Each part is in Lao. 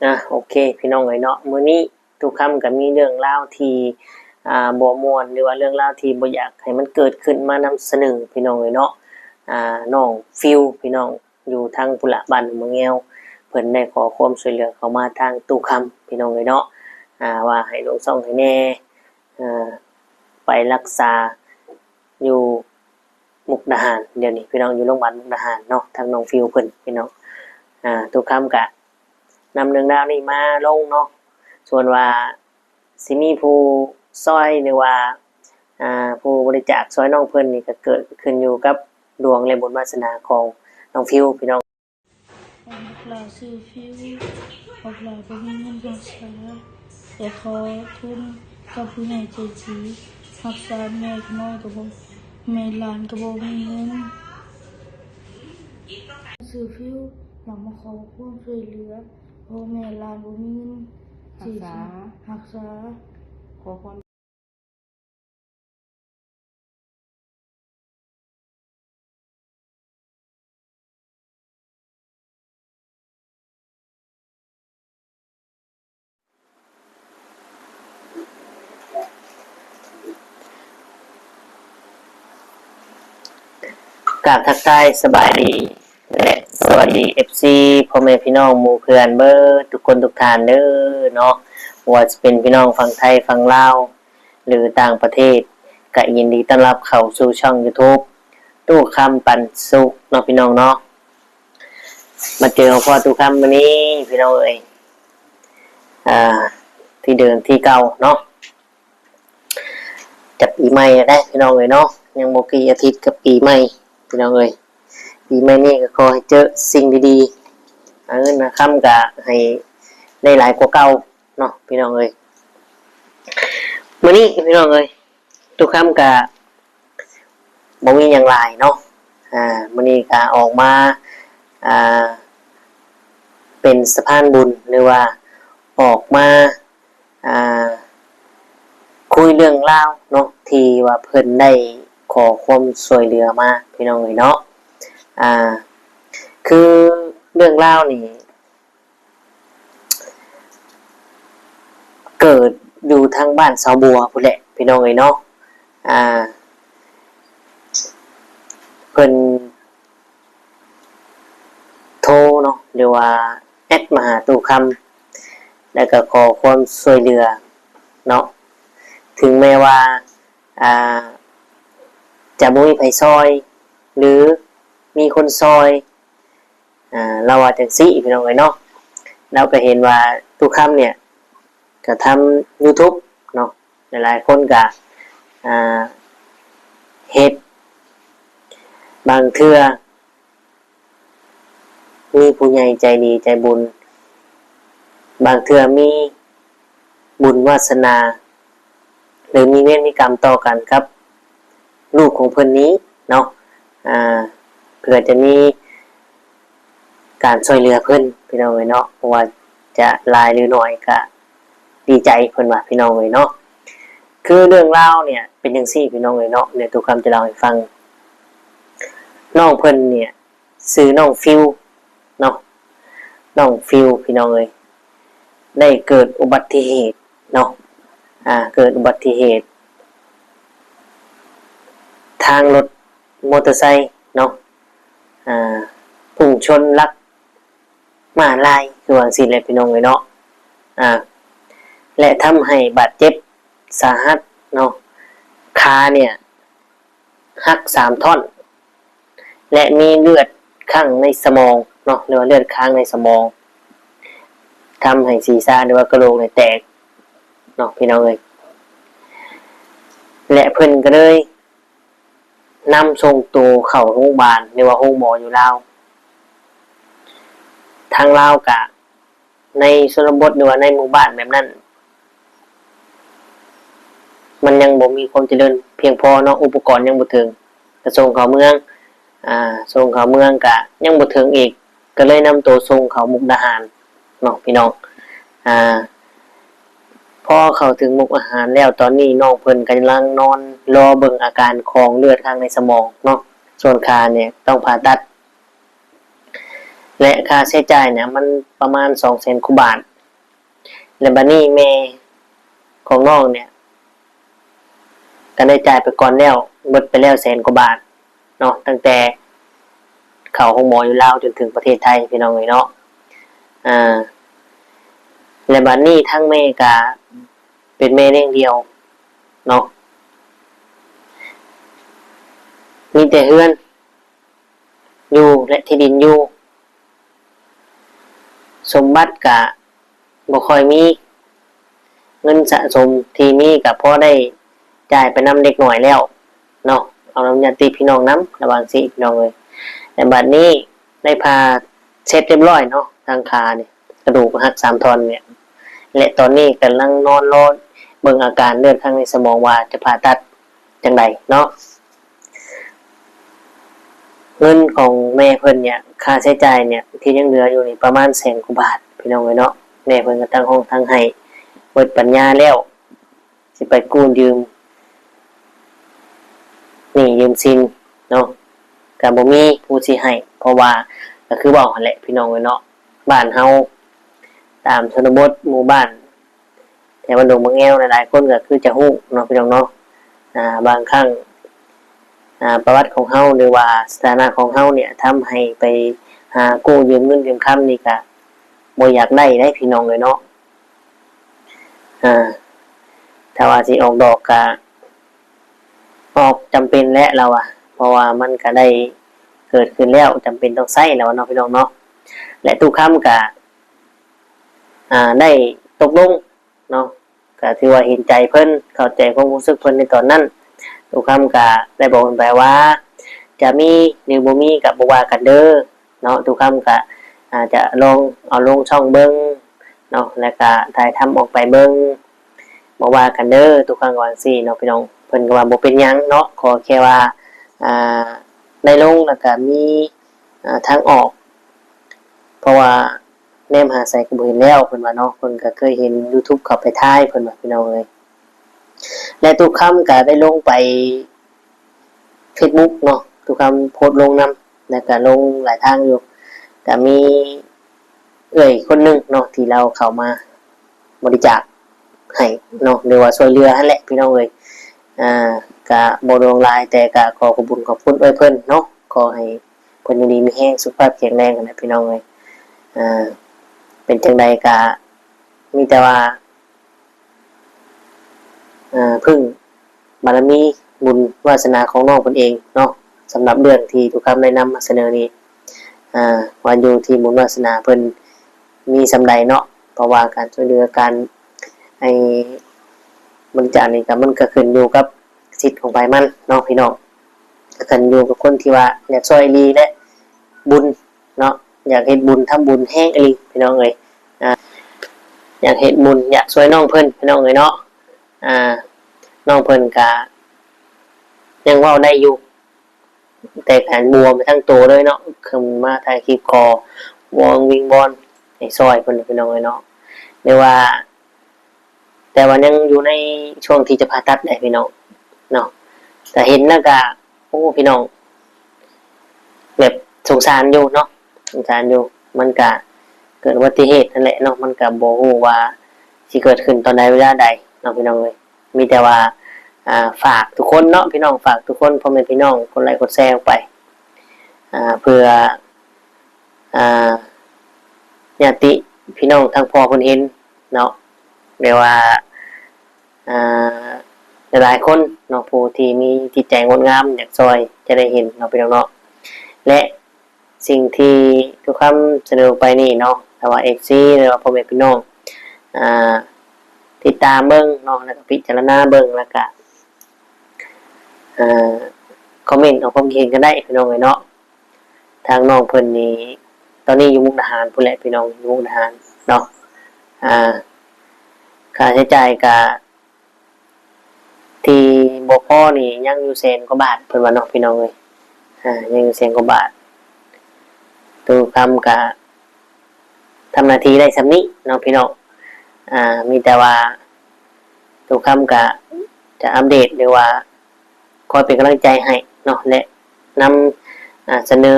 ອ່ະ ໂອເຄ ພີ່ນ້ອງເອີຍເນາະ, ມື້ນີ້ຕູ້ຄຳກໍມີເລື່ອງລາວທີ່ ອ່າ ບໍ່ມ່ວນ ຫຼືວ່າເລື່ອງລາວທີ່ບໍ່ຢາກໃຫ້ມັນເກີດຂຶ້ນມານຳສະເໜີ ພີ່ນ້ອງເອີຍເນາະ. ອ່າ ນ້ອງຟິວ ພີ່ນ້ອງ ຢູ່ທາງພຸ້ນລະ ບ້ານໜອງມະແງວ ເພິ່ນໄດ້ຂໍຄວາມຊ່ວຍເຫຼືອເຂົ້າມາທາງຕູ້ຄຳ ພີ່ນ້ອງເອີຍເນາະ, ອ່າ ວ່າໃຫ້ລົງຊ່ອງໃຫ້ແດ່ ອ່າ ໄປລັກສາຢູ່ມຸກດາຫານ ດຽວນີ້ພີ່ນ້ອງ ຢູ່ໂຮງບານມຸກດາຫານເນາະ, ທາງນ້ອງຟິວເພິ່ນ ພີ່ນ້ອງ. ອ່າ ຕູ້ຄຳກະນຳເລື່ອງລາວນີ້ມາລົງເນາະ, ສ່ວນວ່າຊິມີຜູ້ຊ່ອຍ ຫຼືວ່າ ອ່າ ຜູ້ບໍລິຈາກຊ່ອຍນ້ອງເພິ່ນນີ້ ກະເກີດຂຶ້ນຢູ່ກັບດວງ ແລະ ບຸນວາສະໜາຂອງນ້ອງຟິວ ພີ່ນ້ອງ. ບັກຫຼ້າຊື່ຟິວ, ບັກຫຼ້າບໍ່ມີເງິນຮັກສາ, ແຕ່ຂໍທຶນກັບຜູ້ໃຫຍ່ໃຈດີ, ຮັກສາແມ່ນ້ອຍກໍບໍ່, ແມ່ຫຼານກໍບໍ່ມີເງິນ. ຊື່ຟິວ, ຢາກມາຂໍຄວາມຊ່ວຍເຫຼືອ, ພໍ່ແມ່ຫຼານບໍ່ມີເງິນ ຮັກສາ, ຮັກສາ, ຂໍຄວາມ ກາບທັກທາຍສະບາຍດີ ແລະ ສະຫວັດດີ ເອັຟຊີ ພໍ່ແມ່ພີ່ນ້ອງໝູ່ເພື່ອນເບິດທຸກຄົນທຸກທ່ານເດີເນາະ, ບໍ່ວ່າຈະເປັນພີ່ນ້ອງຝັ່ງໄທ, ຝັ່ງລາວ ຫຼື ຕ່າງປະເທດ, ກະຍິນດີຕ້ອນຮັບເຂົ້າສູ່ຊ່ອງຢູທູບ ຕູ້ຄຳປັນສຸກເນາະ ພີ່ນ້ອງເນາະ. ມາເຈີມາພໍ້ຕູ້ຄຳມື້ນີ້ ພີ່ນ້ອງເອີຍ, ອ່າ ທີ່ເດີມທີ່ເກົ່າເນາະ. ຈະປີໃໝ່ແລ້ວເດ້ ພີ່ນ້ອງເອີຍເນາະ, ຍັງບໍ່ກີ່ອາທິດກັບປີໃໝ່ ພີ່ນ້ອງເອີຍ. ປີໃໝ່ນີ້ກໍຂໍໃຫ້ເຈີສິ່ງດີໆ, ຫາເງິນຫາຄຳກໍໃຫ້ໄດ້ຫຼາຍກວ່າເກົ່າເນາະ ພີ່ນ້ອງເອີຍ. ມື້ນີ້ ພີ່ນ້ອງເອີຍ, ຕູ້ຄຳກໍບໍ່ມີຫຍັງຫຼາຍເນາະ, ອ່າ ມື້ນີ້ກໍອອກມາ ອ່າ ເປັນສະພານບຸນ ຫຼືວ່າອອກມາ ອ່າ ຄຸຍເລື່ອງລາວເນາະ ທີ່ວ່າເພິ່ນໄດ້ຂໍຄວາມຊ່ວຍເຫຼືອມາ ພີ່ນ້ອງເອີຍເນາະ. ອ່າ ຄືເລື່ອງລາວນີ້ ເກີດຢູ່ທາງບ້ານຊາວບົວພຸ້ນແຫຼະ ພີ່ນ້ອງເອີຍເນາະ. ອ່າ ເພິ່ນ ໂທເນາະ ຫຼືວ່າແອັດມາຫາຕູ້ຄຳ ແລ້ວກໍຂໍຄວາມຊ່ວຍເຫຼືອເນາະ, ເຖິງແມ່ວ່າ ອ່າ ຈະບໍ່ມີໃຜຊ່ອຍ ຫຼື ມີຄົນຊ່ອຍ ອ່າ ລາວວ່າຈັ່ງຊີ້ ພີ່ນ້ອງເອີຍເນາະ. ລາວກໍເຫັນວ່າຕູ້ຄຳເນຍ ກະທຳຢູທູບເນາະ, ຫຼາຍໆຄົນກະ ອ່າ ເຮັດ, ບາງເທື່ອມີຜູ້ໃຫຍ່ໃຈດີໃຈບຸນ, ບາງເທື່ອມີບຸນວາສະໜາ ຫຼື ມີເວນມີກຳຕໍ່ກັນກັບລູກຂອງເພິ່ນນີ້ເນາະ, ອ່າ ເພື່ອຈະມີ ການຊ່ວຍເຫຼືອເພິ່ນ ພີ່ນ້ອງເອີຍເນາະ, ບໍ່ວ່າຈະຫຼາຍຫຼືໜ້ອຍກະດີໃຈ ເພິ່ນວ່າ ພີ່ນ້ອງເອີຍເນາະ. ຄືເລື່ອງລາວເນຍເປັນຈັ່ງຊີ້ ພີ່ນ້ອງເອີຍເນາະ, ດຽວຕູ້ຄຳຈະເລົ່າໃຫ້ຟັງ. ນ້ອງເພິ່ນເນຍຊື່ນ້ອງຟິວເນາະ, ນ້ອງຟິວ ພີ່ນ້ອງເອີຍ ໄດ້ເກີດອຸບັດຕິເຫດເນາະ, ອ່າ ເກີດອຸບັດຕິເຫດທາງລົດ ມໍເຕີໄຊເນາະ, ອ່າ ພຸ່ງຊົນຫຼັກມ້າລາຍ ຄືວ່າຈັ່ງຊີ້ແຫຼະ ພີ່ນ້ອງເອີຍເນາະ, ອ່າ ແລະ ທຳໃຫ້ບາດເຈັບສາຫັດເນາະ, ຂາເນຍຫັກສາມທ່ອນ ແລະ ມີເລືອດຂ້າງໃນສະໝອງເນາະ ຫຼືວ່າເລືອດຄ້າງໃນສະໝອງ, ທຳໃຫ້ສີສະ ຫຼືວ່າກະໂຫຼກນີ້ແຕກເນາະ ພີ່ນ້ອງເອີຍ. ແລະ ເພິ່ນກໍເລີຍ ນຳສົ່ງໂຕເຂົ້າໂຮງບານ ຫຼືວ່າໂຮງໝໍຢູ່ລາວ. ທາງລາວກະ ໃນຊົນນະບົດ ຫຼືວ່າໃນໝູ່ບ້ານແບບນັ້ນ ມັນຍັງບໍ່ມີຄວາມຈະເລີນພຽງພໍເນາະ, ອຸປະກອນຍັງບໍ່ເຖິງ, ກະສົ່ງເຂົ້າເມືອງ, ອ່າ ສົ່ງເຂົ້າເມືອງກະຍັງບໍ່ເຖິງອີກ, ກະເລີຍນຳໂຕສົ່ງເຂົ້າມຸກດາຫານເນາະ ພີ່ນ້ອງ. ອ່າ ພໍເຂົ້າເຖິງມຸກດາຫານແລ້ວ ຕອນນີ້ນ້ອງເພິ່ນກຳລັງນອນລໍເບິ່ງອາການຂອງເລືອດຂ້າງໃນສະໝອງເນາະ, ສ່ວນຂາເນຍຕ້ອງຜ່າຕັດ ແລະ ຄ່າໃຊ້ຈ່າຍເນຍມັນປະມານສອງແສນກວ່າບາດ ແລະ ບັດນີ້ແມ່ຂອງນ້ອງເນຍ ກໍໄດ້ຈ່າຍໄປກ່ອນແລ້ວ ເບິດໄປແລ້ວແສນກວ່າບາດເນາະ ຕັ້ງແຕ່ເຂົ້າໂຮງໝໍຢູ່ລາວຈົນເຖິງປະເທດໄທ ພີ່ນ້ອງເອີຍເນາະ. ອາ ແລະ ບັດນີ້ທາງແມ່ກໍເປັນແມ່ລ້ຽງດຽວເນາະ ມີແຕ່ເຮືອນຢູ່ ແລະ ທີ່ດິນຢູ່ ສົມບັດກະບໍ່ຄ່ອຍມີ ເງິນສະສົມທີ່ມີກະພໍໄດ້ຈ່າຍໄປນຳເດັກນ້ອຍແລ້ວເນາະ ເອົານຳຍາດຕິພີ່ນ້ອງນຳ ລະຫວ່າງຊີ້ພີ່ນ້ອງເອີຍ. ແລະ ບັດນີ້ໄດ້ຜ່າເສັດຮຽບຮ້ອຍເນາະ ທາງຂານີ້ ກະດູກຫັກສາມທ່ອນເນຍ ແລະ ຕອນນີ້ກຳລັງນອນລໍເບິ່ງອາການເລືອດຂ້າງໃນສະໝອງວ່າຈະຜ່າຕັດ ຈັ່ງໃດເນາະ. ເງິນຂອງແມ່ເພິ່ນເນຍ ຄ່າໃຊ້ຈ່າຍເນຍ ທີ່ຍັງເຫຼືອຢູ່ນີ້ປະມານແສນກວ່າບາດ ພີ່ນ້ອງເອີຍເນາະ. ແມ່ເພິ່ນກໍທັງຮ້ອງທັງໄຫ້ ເບິດປັນຍາແລ້ວ ຊິໄປກູ້ຢືມໜີ້ຢືມສິນເນາະ ກໍບໍ່ມີຜູ້ຊິໃຫ້ ເພາະວ່າກໍຄືເວົ້າຫັ້ນແຫຼະ ພີ່ນ້ອງເອີຍເນາະ. ບ້ານເຮົາຕາມຊົນນະບົດ ໝູ່ບ້ານ ແຖວບ້ານດົງບັກແງວ ຫຼາຍໆຄົນກໍຄືຈະຮູ້ເນາະ ພີ່ນ້ອງເນາະ. ອາ ບາງຄັ້ງ ອາ ປະຫວັດຂອງເຮົາ ຫຼືວ່າສະຖານະຂອງເຮົາເນຍ ທຳໃຫ້ໄປຫາກູ້ຢືມເງິນຢືມຄຳນີ້ກະບໍ່ຢາກໄດ້ເດ້ ພີ່ນ້ອງເອີຍເນາະ. ອາ ຖ້າວ່າຊິອອກດອກກະອອກ ຈຳເປັນແຫຼະ ລາວວ່າ ເພາະວ່າມັນກະໄດ້ເກີດຂຶ້ນແລ້ວ ຈຳເປັນຕ້ອງໃຊ້ ລາວວ່າເນາະ ພີ່ນ້ອງເນາະ. ແລະ ຕູ້ຄຳກະ ອາ ໄດ້ຕົກລົງ ເນາະ ກະຖືວ່າເຫັນໃຈເພິ່ນ ເຂົ້າໃຈຄວາມຮູ້ສຶກເພິ່ນໃນຕອນນັ້ນ. ຕູ້ຄຳກະໄດ້ບອກເພິ່ນໄປວ່າ ຈະມີຫຼືບໍ່ມີກະບໍ່ວ່າກັນເດີເນາະ. ຕູ້ຄຳກະອາດຈະລອງເອົາລົງຊ່ອງເບິ່ງເນາະ ແລ້ວກະຖ່າຍທຳອອກໄປເບິ່ງ ບໍ່ວ່າກັນເດີ. ຕູ້ຄຳກະວ່າຈັ່ງຊີ້ເນາະ ພີ່ນ້ອງ. ເພິ່ນກະວ່າບໍ່ເປັນຫຍັງເນາະ ຂໍແຄ່ວ່າ ອາ ໄດ້ລົງ ແລ້ວກະມີ ອາ ທາງອອກ ເພາະວ່າ ແນມຫາໃສກໍບໍ່ເຫັນແລ້ວ ເພິ່ນວ່າເນາະ. ເພິ່ນກໍເຄີຍເຫັນຢູທູບເຂົາໄປຖ່າຍ ເພິ່ນວ່າ ພີ່ນ້ອງເອີຍ. ແລະ ຕູ້ຄຳກໍໄດ້ລົງໄປເຟສບຸກເນາະ ຕູ້ຄຳໂພສລົງນຳ ແລ້ວກໍລົງຫຼາຍທາງຢູ່. ກໍມີເອື້ອຍຄົນໜຶ່ງເນາະ ທີ່ລາວເຂົ້າມາບໍລິຈາກໃຫ້ເນາະ ຫຼືວ່າຊ່ວຍເຫຼືອຫັ້ນແຫຼະ ພີ່ນ້ອງເອີຍ. ອາ ກະບໍ່ຫຼວງຫຼາຍ ແຕ່ກະຂໍຂອບບຸນຂອບຄຸນເອື້ອຍເພິ່ນເນາະ. ຂໍໃຫ້ ເພິ່ນຢູ່ດີມີແຮງ ສຸຂະພາບແຂງແຮງຫັ້ນແຫຼະ ພີ່ນ້ອງເອີຍ. ເປັນຈັ່ງໃດກະມີແຕ່ວ່າ ເອີ ເພິ່ງບາລະມີບຸນວາສະໜາຂອງນ້ອງເພິ່ນເອງເນາະ. ສຳລັບເລື່ອງທີ່ຕູ້ຄຳໄດ້ນຳມາສະເໜີນີ້ ເອີ ວ່າຢູ່ທີ່ບຸນວາສະໜາເພິ່ນມີສ່ຳໃດເນາະ. ເພາະວ່າການຊ່ວຍເຫຼືອ ການໃຫ້ບໍລິຈາກນີ້ ກໍມັນກໍຂຶ້ນຢູ່ກັບສິດຂອງໃຜມັນເນາະ ພີ່ນ້ອງ. ກໍຂຶ້ນຢູ່ກັບຄົນທີ່ວ່າຢາກຊ່ວຍອີ່ຫຼີ ແລະ ບຸນເນາະ ຢາກເຮັດບຸນທຳບຸນແຮງອີ່ຫຼີ ພີ່ນ້ອງເອີຍ. ອາ ຢາກເຮັດບຸນ ຢາກຊ່ວຍນ້ອງເພິ່ນ ພີ່ນ້ອງເອີຍເນາະ. ອາ ນ້ອງເພິ່ນກະຍັງເວົ້າໄດ້ຢູ່ ແຕ່ກະບວມໄປທັງໂຕເລີຍເນາະ. ຂຶ້ນມາຖ່າຍຄລິບຂໍວອນວິງວອນໃຫ້ຊ່ອຍເພິ່ນ ພີ່ນ້ອງເອີຍເນາະ. ຫຼືວ່າ ແຕ່ວ່າຍັງຢູ່ໃນຊ່ວງທີ່ຈະຜ່າຕັດໄດ໋ ພີ່ນ້ອງເນາະ. ກະເຫັນແລ້ວກະ ໂອ້ ພີ່ນ້ອງ ແບບສົງສານຢູ່ເນາະ ສົງສານຢູ່. ມັນກະເກີດອຸບັດຕິເຫດຫັ້ນແຫຼະເນາະ ມັນກະບໍ່ຮູ້ວ່າຊິເກີດຂຶ້ນຕອນໃດເວລາໃດເນາະ ພີ່ນ້ອງເອີຍ. ມີແຕ່ວ່າ ອາ ຝາກທຸກຄົນເນາະ ພີ່ນ້ອງ ຝາກທຸກຄົນ ພໍ່ແມ່ພີ່ນ້ອງ ກົດໄລກົດແຊອອກໄປ ອາ ເພື່ອ ອາ ຍາດຕິພີ່ນ້ອງທາງພໍ່ເພິ່ນເຫັນເນາະ ແບບວ່າ ອາ ຫຼາຍໆຄົນເນາະ ຜູ້ທີ່ມີຈິດໃຈງົດງາມຢາກຊ່ອຍຈະໄດ້ເຫັນເນາະ ພີ່ນ້ອງເນາະ. ແລະ ສິ່ງທີ່ຕູ້ຄຳສະເໜີໄປນີ້ເນາະ ຖ້າວ່າເອັຟຊີ ຫຼືວ່າພໍ່ແມ່ພີ່ນ້ອງ ອາ ຕິດຕາມເບິ່ງເນາະ ແລ້ວກໍພິຈາລະນາເບິ່ງ ແລ້ວກະ ອາ ຄອມເມັນອອກຄວາມຄິດເຫັນກັນໄດ້ ພີ່ນ້ອງເອີຍເນາະ. ທາງນ້ອງເພິ່ນນີ້ ຕອນນີ້ຢູ່ມຸກດາຫານພຸ້ນແຫຼະ ພີ່ນ້ອງ ຢູ່ມຸກດາຫານເນາະ. ອາ ຄ່າໃຊ້ຈ່າຍກະ ທີ່ບໍ່ພໍນີ້ຍັງຢູ່ແສນກວ່າບາດ ເພິ່ນວ່າເນາະ ພີ່ນ້ອງເອີຍ. ອາ ຍັງຢູ່ແສນກວ່າບາດ. ຕູ້ຄຳກະທຳໜ້າທີ່ໄດ້ສ່ຳນີ້ເນາະ ພີ່ນ້ອງ. ອາ ມີແຕ່ວ່າຕູ້ຄຳກະຈະອັບເດດ ຫຼືວ່າຄອຍເປັນກຳລັງໃຈໃຫ້ເນາະ ແລະ ນຳ ອາ ສະເໜີ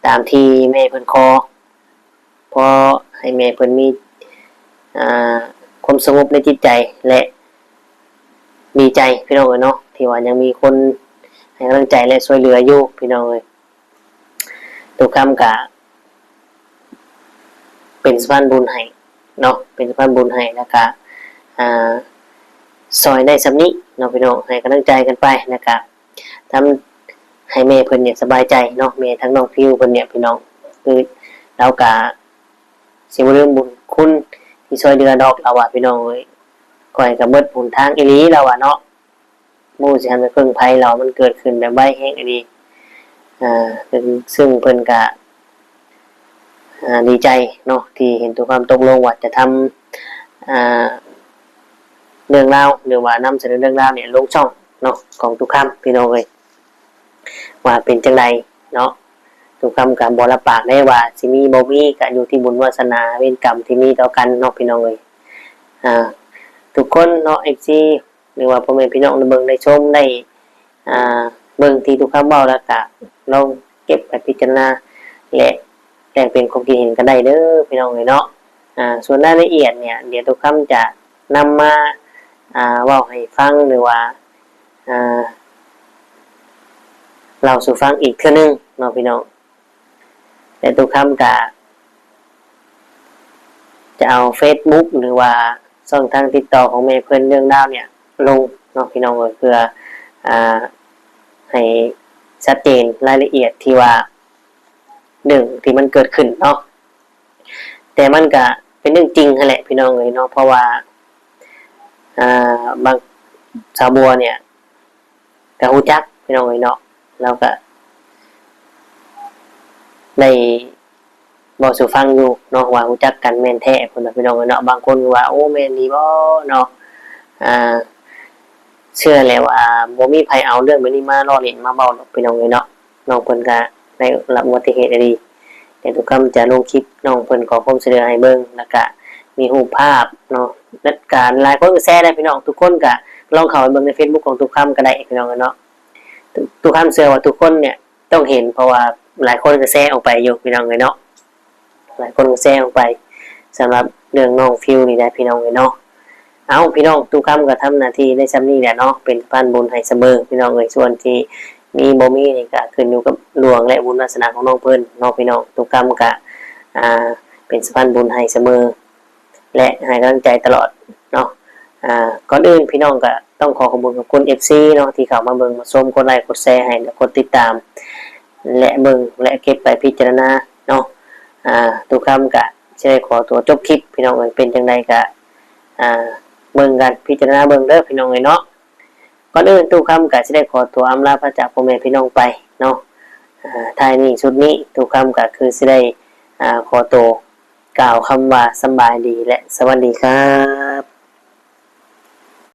ຕາມທີ່ແມ່ເພິ່ນຂໍ ພໍໃຫ້ແມ່ເພິ່ນມີ ອ່າ ຄວາມສະຫງົບໃນຈິດໃຈ ແລະ ດີໃຈພີ່ນ້ອງເອີຍເນາະ ທີ່ວ່າຍັງມີຄົນໃຫ້ກຳລັງໃຈ ແລະ ຊ່ວຍເຫຼືອຢູ່ພີ່ນ້ອງເອີຍ. ຕຸຄຳກະເປັນສະພານບຸນໃຫ້ເນາະ ເປັນສະພານບຸນໃຫ້ ແລ້ວກະ ອ່າ ຊ່ອຍໄດ້ສ່ຳນີ້ເນາະພີ່ນ້ອງ ໃຫ້ກຳລັງໃຈກັນໄປ ແລ້ວກະທຳໃຫ້ແມ່ເພິ່ນນີ້ສະບາຍໃຈເນາະ ແມ່ທາງນ້ອງຟິວເພິ່ນນີ້ພີ່ນ້ອງ ຄືລາວກະຊິບໍ່ລືມບຸນຄຸນທີ່ຊ່ວຍເຫຼືອດອກ ລາວວ່າພີ່ນ້ອງເອີຍ ຂ້ອຍກະເບິດຫົນທາງອີ່ຫຼີ ລາວວ່າເນາະ. ບໍ່ຮູ້ຊິຫັນໄປເພິ່ງໃຜແລ້ວ ມັນເກີດຂຶ້ນແບບໄວແຮງອີ່ຫຼີ ອ່າ ເຊິ່ງ ເຊິ່ງເພິ່ນກະ ອ່າ ດີໃຈເນາະ ທີ່ເຫັນຕຸຄຳຕົກລົງວ່າຈະທຳ ອ່າ ເລື່ອງລາວ ຫຼືວ່ານຳສະເໜີເລື່ອງລາວນີ້ລົງຊ່ອງເນາະ ຂອງຕຸຄຳ ພີ່ນ້ອງເອີຍ ວ່າເປັນຈັ່ງໃດເນາະ. ຕຸຄຳກະບໍ່ຮັບປາກໄດ້ວ່າຊິມີບໍ່ມີ ກະຢູ່ທີ່ບຸນວາສະໜາເວນກຳທີ່ມີຕໍ່ກັນເນາະ ພີ່ນ້ອງເອີຍ. ອ່າ ທຸກຄົນເນາະ ເອັຟຊີ ຫຼືວ່າພໍ່ແມ່ພີ່ນ້ອງໄດ້ເບິ່ງໄດ້ຊົມ ໄດ້ ອ່າ ເບິ່ງທີ່ຕຸຄຳເວົ້າ ແລ້ວກະລອງເກັບໄປພິຈາລະນາ ແລະ ແລກປ່ຽນຄວາມຄິດເຫັນກັນໄດ້ເດີພີ່ນ້ອງເອີຍເນາະ. ອ່າ ສ່ວນລາຍລະອຽດເນຍ ດຽວຕຸຄຳຈະນຳມາ ອ່າ ເວົ້າໃຫ້ຟັງ ຫຼືວ່າ ອ່າ ເລົ່າສູ່ຟັງອີກເທື່ອໜຶ່ງເນາະ ພີ່ນ້ອງ. ແລະ ຕຸຄຳກະຈະເອົາເຟສບຸກ ຫຼືວ່າຊ່ອງທາງຕິດຕໍ່ຂອງແມ່ເພິ່ນເລື່ອງລາວເນຍລົງເນາະ ພີ່ນ້ອງເອີຍ ເພື່ອ ອ່າ ໃຫ້ຊັດເຈນລາຍລະອຽດທີ່ວ່າເລື່ອງທີ່ມັນເກີດຂຶ້ນເນາະ. ແຕ່ມັນກະເປັນເລື່ອງຈິງຫັ້ນແຫຼະ ພີ່ນ້ອງເອີຍເນາະ ເພາະວ່າ ອ່າ ບາງ ສາວບົວເນຍ ກະຮູ້ຈັກພີ່ນ້ອງເອີຍເນາະ ລາວກະໄດ້ເວົ້າສູ່ຟັງຢູ່ເນາະ ວ່າຮູ້ຈັກກັນແມ່ນແທ້ພຸ້ນນະ ພີ່ນ້ອງເອີຍເນາະ. ບາງຄົນກະວ່າ ໂອ້ ແມ່ນອີ່ຫຼີບໍ່ເນາະ ອ່າ ເຊື່ອແຫຼະວ່າບໍ່ມີໃຜເອົາເລື່ອງແບບນີ້ມາລໍ້ຫຼິ້ນມາເວົ້າດອກ ພີ່ນ້ອງເອີຍເນາະ. ນ້ອງເພິ່ນກະໄດ້ຮັບອຸບັດຕິເຫດອີ່ຫຼີ ແຕ່ຕຸຄຳຈະລົງຄລິບ ນ້ອງເພິ່ນຂໍຄວາມຊ່ວຍເຫຼືອໃຫ້ເບິ່ງ ແລ້ວກະມີຮູບພາບເນາະ ແລ້ວກະຫຼາຍຄົນກະແຊໄດ້ພີ່ນ້ອງ. ທຸກຄົນກະລອງເຂົ້າໄປເບິ່ງໃນເຟສບຸກຂອງຕຸຄຳກະໄດ້ພີ່ນ້ອງເອີຍເນາະ. ຕຸຄຳເຊື່ອວ່າທຸກຄົນເນຍຕ້ອງເຫັນ ເພາະວ່າຫຼາຍຄົນກະແຊອອກໄປຢູ່ພີ່ນ້ອງເອີຍເນາະ ຫຼາຍຄົນກະແຊອອກໄປ ສຳລັບເລື່ອງນ້ອງຟິວນີ້ໄດ໋ພີ່ນ້ອງເອີຍເນາະ. ເອົ້າ ພີ່ນ້ອງ ຕຸຄຳກະທຳໜ້າທີ່ໄດ້ຊ່ຳນີ້ແຫຼະເນາະ ເປັນສະພານບຸນໃຫ້ສະເໝີພີ່ນ້ອງເອີຍ. ສ່ວນທີ່ມີບໍ່ມີນີ້ກະຂຶ້ນຢູ່ກັບດວງ ແລະ ບຸນວາສະໜາຂອງນ້ອງເພິ່ນເນາະ ພີ່ນ້ອງ. ຕຸຄຳກະ ອ່າ ເປັນສະພານບຸນໃຫ້ສະເໝີ ແລະ ໃຫ້ກຳລັງໃຈຕະຫຼອດເນາະ. ອ່າ ກ່ອນອື່ນພີ່ນ້ອງກະຕ້ອງຂໍຂອບຄຸນຂອບຄຸນເອັຟຊີເນາະ ທີ່ເຂົ້າມາເບິ່ງມາຊົມ ກົດໄລກົດແຊໃຫ້ ແລະ ກົດຕິດຕາມ ແລະ ເບິ່ງ ແລະ ເກັບໄປພິຈາລະນາເນາະ. ອ່າ ຕຸຄຳກະຊິໄດ້ຂໍຕົວຈົບຄລິບ ພີ່ນ້ອງເອີຍ. ເປັນຈັ່ງໃດກະ ອ່າ ເບິ່ງກັນ ພິຈາລະນາເບິ່ງເດີພີ່ນ້ອງເອີຍເນາະ. ກ່ອນອື່ນ ຕຸຄຳກະຊິໄດ້ຂໍຕົວອຳລາພາຈາກພໍ່ແມ່ພີ່ນ້ອງໄປເນາະ. ອ່າ ທ້າຍນີ້ສຸດນີ້ ຕຸຄຳກະຄືຊິໄດ້ ອ່າ ຂໍໂຕ ກ່າວຄຳວ່າສຳບາຍດີ ແລະ ສະຫວັດດີຄັບ.